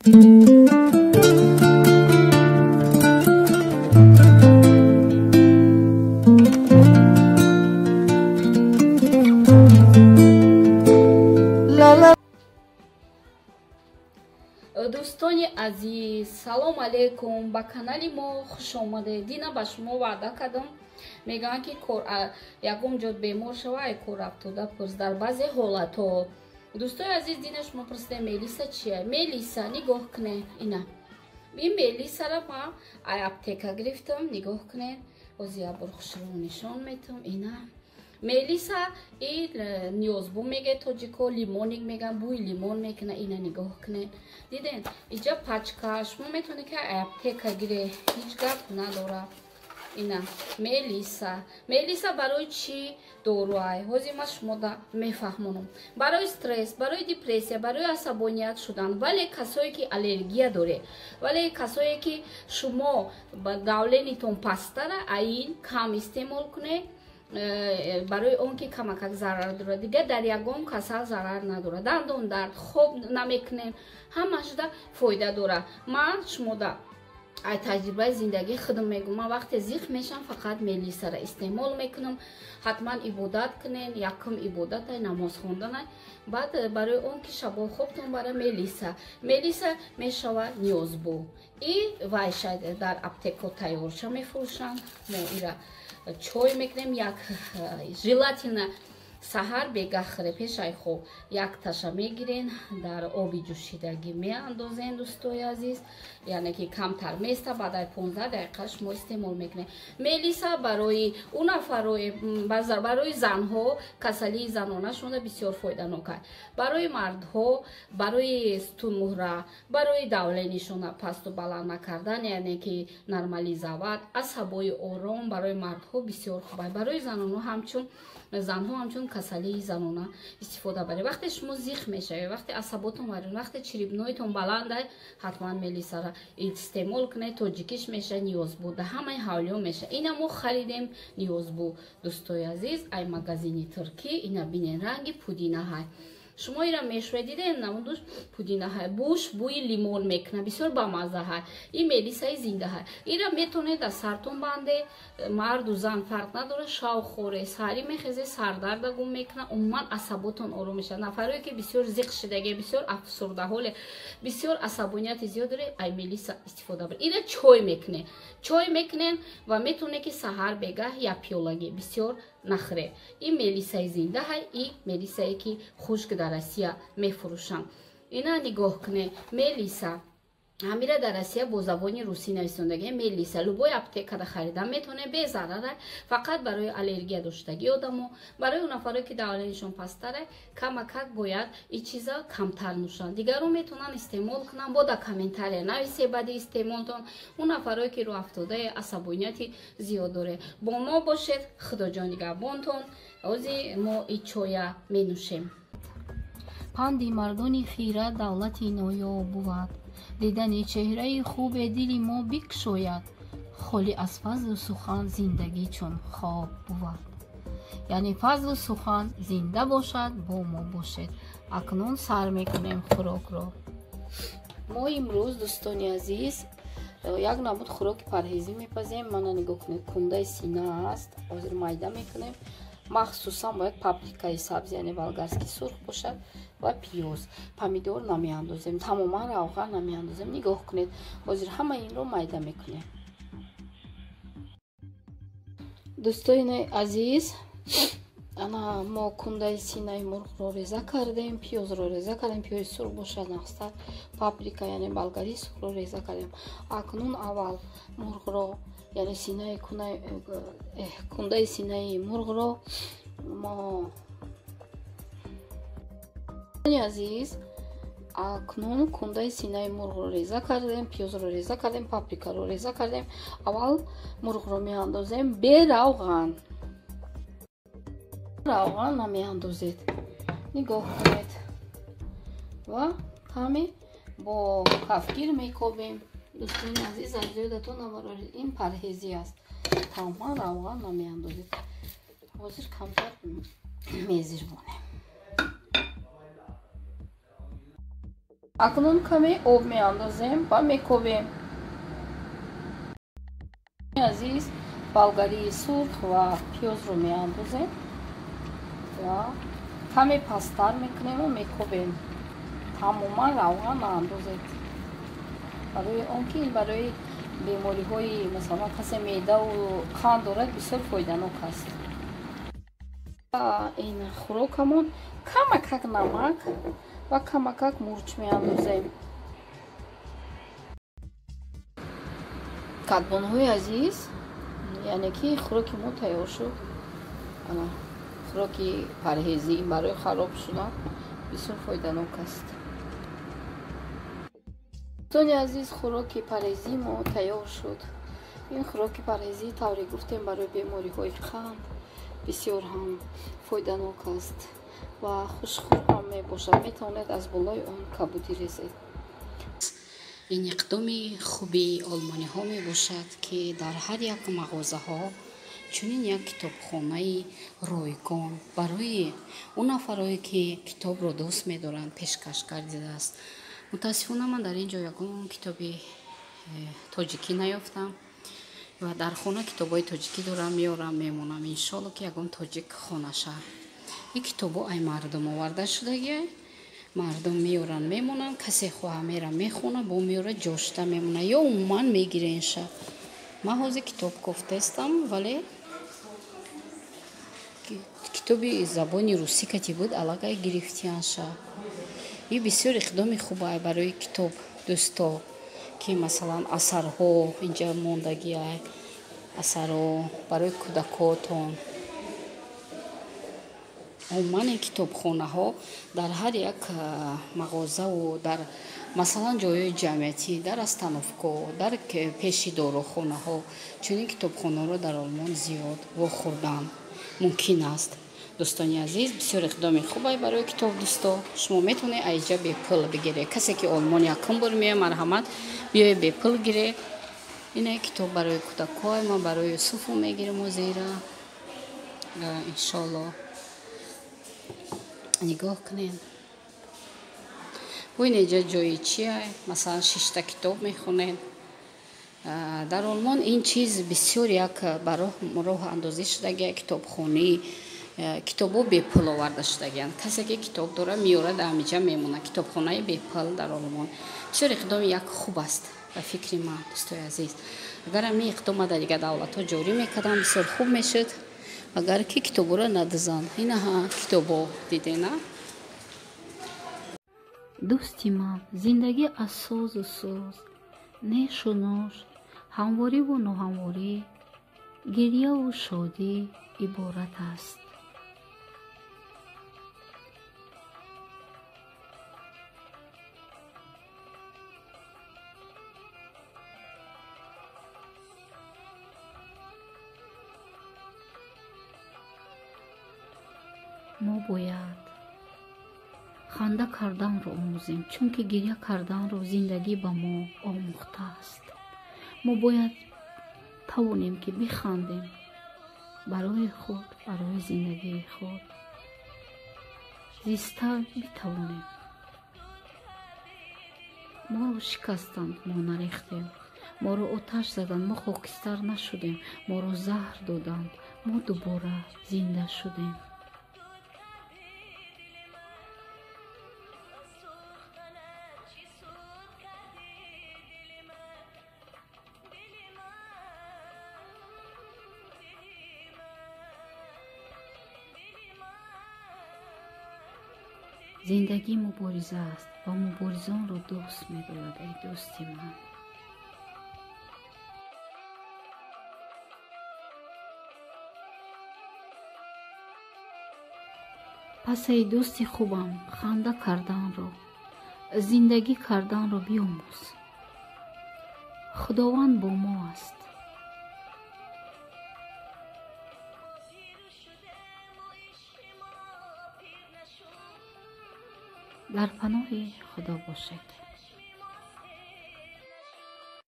Дӯстони азиз, салом алейкум, ба канали мо хуш омадед. Дина ба шумо ваъда кардам, мегӯянд ки ягон ҷо бемор шава, ай кор рафтода пурс дар баъзе ҳолатҳо. Дӯстои азиз, дина шумо пурсидем мелиса чия? Мелиса нигоҳ кунед, ина ин мелисара ман ай аптека гирифтам, нигоҳ кунед, ози як бор хушро нишон метам. Ина мелиса ин ниёзбу меге тоҷико, лимоник меган, бӯи лимон мекуна. Ина нигоҳ кунед, диден иҷа пачка, шумо метавонед ки аптека гире, ҳеҷ гап надора. Ина мелиса, мелиса барои чӣ доруай? Ҳозир ман шумода мефаҳмонам. Барои стресс, барои депрессия, барои асабоният шудан, вале касое ки аллергия доре, вале касое ки шумо давленитон пасттара, аин кам истеъмол кунед, барои он ки камакак зарар дорад. Дигар дар ягон касал зарар надорад. Дандон дард, хоб намекунем, ҳамашда фоида дорад. Ман шумода ай таҷрибаи зиндагии худам мегӯм, ман вақте зиқ мешам, фақат мелисара истеъмол мекунам. Ҳатман ибодат кунен, якум ибодатай намоз хонданай, баъд барои он ки шабо хобтон бара мелиса. Мелиса мешава ниёзбу и вайша дар аптеко тайёрша мефурӯшанд. Мо ира чой мекунем, як желательно саҳар бегаҳ хӯре, пешай хоб як таша мегирен, дар оби ҷӯшидагӣ меандозен, дӯстои азиз, яъне ки камтар места, баъд ай 15 дақиқа шумо истеъмол мекунед. Мелиса барои ӯ нафарои, барои занҳо, касалии занона шуда бисёр фоиданок аст. Барои мардҳо, барои сутунмуҳра, барои давленишона пасту баланд накардан, яъне ки нормализовать, асабои ором барои мардҳо бисёр хуб аст. Барои заноно ҳамчун занҳо ҳамчун касалии занона истифода баред. Вақте шумо зиқ мешавед, вақте асаботон варён, вақте чирибноитон баланд аст, ҳатман мелисара истеъмол кунед. Тоҷикиш меша ниёзбу, да ҳамаи ҳавлиё меша. Ина мо харидем ниёзбу, дӯстои азиз, ай магазини туркӣ. Ина бинен, ранги пудина ҳай. Шумо ира мешӯед, дидем намудуш пудина ҳай, буш бӯи лимон мекуна, бисёр бамазза ҳай. Ин мелисаи зинда ҳай. Ира метавонед дар сартон банде, марду зан фарқ надорад, шав хоре, саҳарӣ мехезе, сардарда гум мекуна, умуман асаботон ором мешавад. Нафарое ки бисёр зиқ шидаге, бисёр афсурдаҳоле, бисёр асабонияти зиёд доре, ай мелиса истифода баред. Ира чой мекунед, чой мекунед ва метавонед ки саҳар бегаҳ як пиёлагӣ, бисёр нахӯре. Ин мелисаи зинда ҳай, и мелисае ки хушк дар Россия мефурӯшанд. Ина нигоҳ кунед, мелиса ҳамира дар Россия бо забони русӣ нависондагӣ. Мелиса любой аптекада харида метавонед, безарара, фақат барои аллергия доштагӣ одамо, барои он нафаре ки давленишон пасттара, камакак бояд и чиза камтар нӯшанд. Дигарон метавонанд истеъмол кунанд, бо дар комментария нависе баъди истеъмолтон. Он нафарое ки рӯафтодаи асабонияти зиёд доре, бо мо бошед, Худоҷон нигаҳбонтон. Ози мо и чоя менӯшем. Панди мардони хира давлати ноёб бувад, дидани чеҳраи хубе дили мо бикшояд, холӣ аз фазлу сухан зиндагӣ чун хоб бувад. Яъне фазлу сухан зинда бошад, бо мо бошед. Акнун сар мекунем хӯрокро. Мо имрӯз, дӯстони азиз, як намуд хӯроки парҳезӣ мепазем. Мана нигоҳ кунед, кундаи сина аст, ҳозир майда мекунем. Махсусан бояд паприкаи сабз, яъне болгарский сурх бошад ва пиёз. Помидор намеандозем, тамоман равған намеандозем. Нигоҳ кунед, ҳозир ҳама инро майда мекунем. Дӯстони азиз, ана мо кундаи синаи мурғро реза кардем, пиёзро реза кардем, пиёзи сурх бошад нақстар, паприка яъне болгари сурхро реза кардем. Акнун аввал мурғро, яъне синаи кундаи синаи мурғро мо, азиз, акнун кундаи синаи мурғро реза кардем, пиёзро реза кардем, паприкаро реза кардем. Аввал мурғро меандозем бе равған, равған намеандозед. Нигоҳ кунед, ва каме бо кафгир мекобем. Дӯстони азиз, аз ёдатон набароред, ин парҳезӣ аст, тамоман равған намеандозед. Ҳозир камтар мезирбонем. Акнун каме об меандозем ва мекобем. Азиз, болгарии сурх ва пиёзро меандозем ва каме пасттар мекунему мекобем. Тамоман равған наандозед, барои он ки ин барои бемориҳои, масалан, касе меъдаву қанд дорад, бисёр фоиданок аст. Ин хӯрокамон камакак намак ва камакак мурч меандозем. Кадбонҳои азиз, яъне ки хӯроки мо тайёр шуд. Ана хӯроки парҳезӣ барои хароб шудан бисёр фоиданок аст. Дӯстони азиз, хӯроки парҳезии мо тайёр шуд. Ин хӯроки парҳезӣ, тавре гуфтем, барои бемориҳои қанд бисёр ҳам фоиданок аст ва хушхӯр ҳам мебошад. Метавонед аз болои он кабудӣ резед. Ин иқдоми хуби олмониҳо мебошад, ки дар ҳар як мағозаҳо чунин як китобхонаи ройгон барои он нафарое ки китобро дӯст медоранд пешкаш гардидааст. Мутаассифона, ман дар ин ҷо ягон китоби тоҷикӣ наёфтам ва дар хона китобҳои тоҷикӣ дорам, меорам, мемонам. Иншолло, ки ягон тоҷик хонаша. Ин китобҳо ай мардум оварда шудагиай, мардум меоранд, мемонанд. Касе хоҳа, мера, мехона, бо меора, ҷошта мемона ё умуман мегиренша. Ман ҳозир китоб кофтаистам, вале китоби забони русӣ кати буд, аллакай гирифтианша. Ин бисёр иқдоми хубай барои китоб дӯсто, ки масалан асарҳо инҷа мондагиай, асарҳо барои кӯдакотон. Умуман ин китобхонаҳо дар ҳар як мағозаву дар, масалан, ҷойҳои ҷамъиятӣ, дар остановкаҳо, дар пеши дорухонаҳо чунин китобхонаҳоро дар Олмон зиёд вохӯрдан мумкин аст. Дӯстони азиз, бисёр иқдоми хубай барои китобдӯсто. Шумо метавонед айҷа бепул бигиред. Касе ки Олмон якум бор меояд, марҳамат, биёед, бепул гиред. Ина китоб барои кӯдакҳои ман, барои Юсуфу мегирем озира, иншолло. Нигоҳ кунед, бо ин инҷа ҷои чия, масалан, шишта китоб мехонед. Дар Олмон ин чиз бисёр як ба роҳ андозӣ шудагия, китобхонӣ. Китобҳо бепул оварда шудагиянд. Касе ки китоб дора, меорад, дар ҳамиҷа мемонад. Китобхонаи бепул дар Олмон бисёр иқдоми як хуб аст, ба фикри ман. Дӯстои азиз, агар ҳамин иқдома дар дигар давлатҳо ҷорӣ мекардам, бисёр хуб мешуд, агар ки китобҳоро надизанд. Инаҳа китобҳо, дидена. Дӯсти ман, зиндагӣ аз созу сӯз, нешу нош, ҳамвориву ноҳамворӣ, гирьяву шодӣ иборат аст. Мо бояд ханда карданро омӯзем, чунки гирья карданро зиндагӣ ба мо омӯхтааст. Мо бояд тавонем, ки бихандем барои худ, барои зиндагии худ зиста битавонем. Моро шикастанд, мо нарехтем. Моро оташ заданд, мо хокистар нашудем. Моро заҳр доданд, мо дубора зинда шудем. Зиндагӣ мубориза аст ва муборизонро дӯст медорад. Эй дӯсти ман, пас эй дӯсти хубам, ханда карданро, зиндагӣ карданро биомӯз. Худованд бо мо аст. Дар паноҳи Худо бошед.